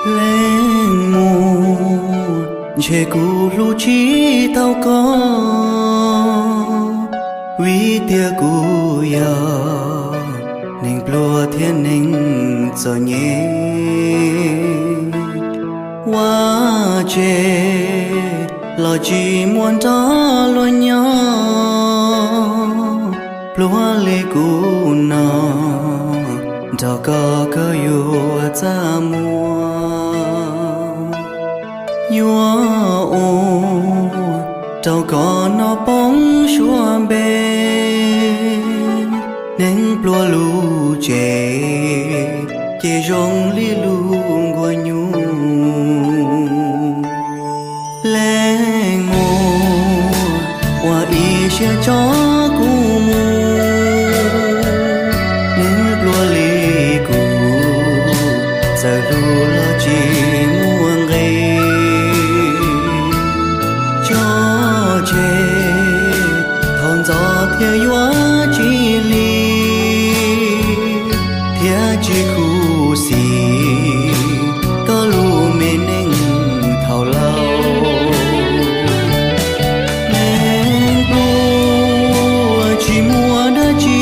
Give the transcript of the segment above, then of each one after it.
Leej muam, ntshe kuv hlub tsis tau koj, vim tias kuv yog neeg pluag thiab neeg txom nyem. Vaj tse los tsis muaj nrog luag nyob, pluag li kuv no, nrog koj koj yuav txaj muag. Yuav ua rau koj no poob suab npe, neeg pluag lub tsev ces zoo li lub nkuaj nyuj. Leej muam, ua ib siab tso kuv mus, neeg pluag li kuv, txawm hlub los tsis muaj nqis. Tso tseg, thaum ntxov thiaj yuav tsis lig, thiab tsis khuv xim koj lub me neej thaum laus. Neeg pluag tsis muaj dab tsi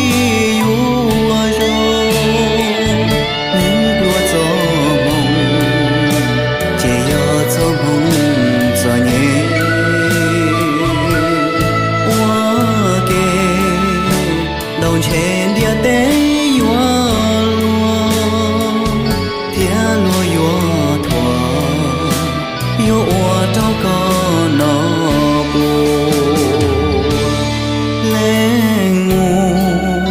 yuav zoo, neeg pluag txoj hmoo ces yog txoj hmoo txom nyem. Ua ke, ntaus ntshe ntiaj teb yuav luag, thiab luag yuav thuam, yuav ua rau koj no puas? Leej muam,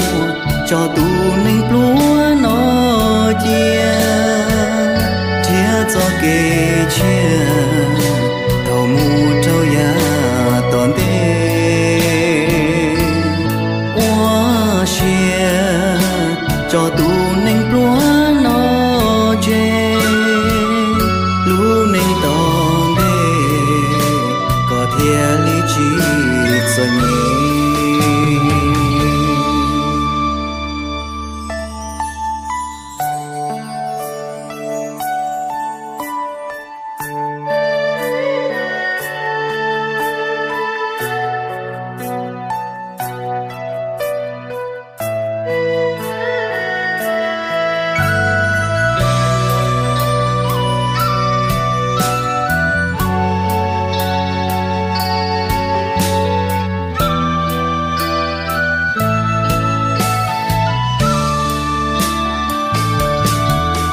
tso tus neeg pluag no cia, nrhiav txoj kev tshiab thaum mus rau yav tom ntej. Ua siab tso tus neeg pluag no tseg, lub neej tom ntej koj thiaj li tsis txom nyem.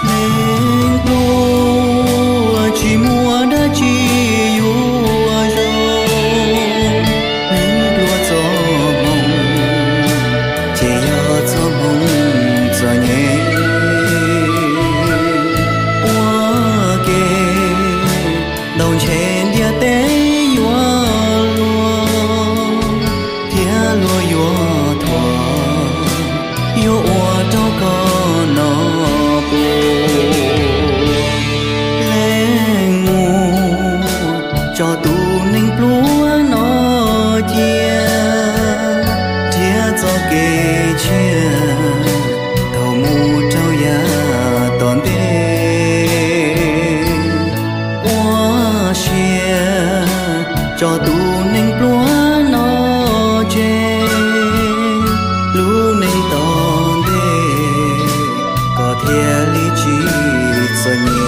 Neeg pluag tsis muaj dab tsi yuav zoo, neeg pluag txoj hmoo ces yog txoj hmoo txom nyem. Ua ke, ntaus ntshe ntiaj teb yuav luag, thiab luag yuav thuam, yuav ua rau koj no puas? Leej muam, tso tus neeg pluag no cia, nrhiav txoj kev tshiab thaum mus rau yav tom ntej. Ua siab tso tus neeg pluag no tseg, lub neej tom ntej koj thiaj li tsis txom nyem.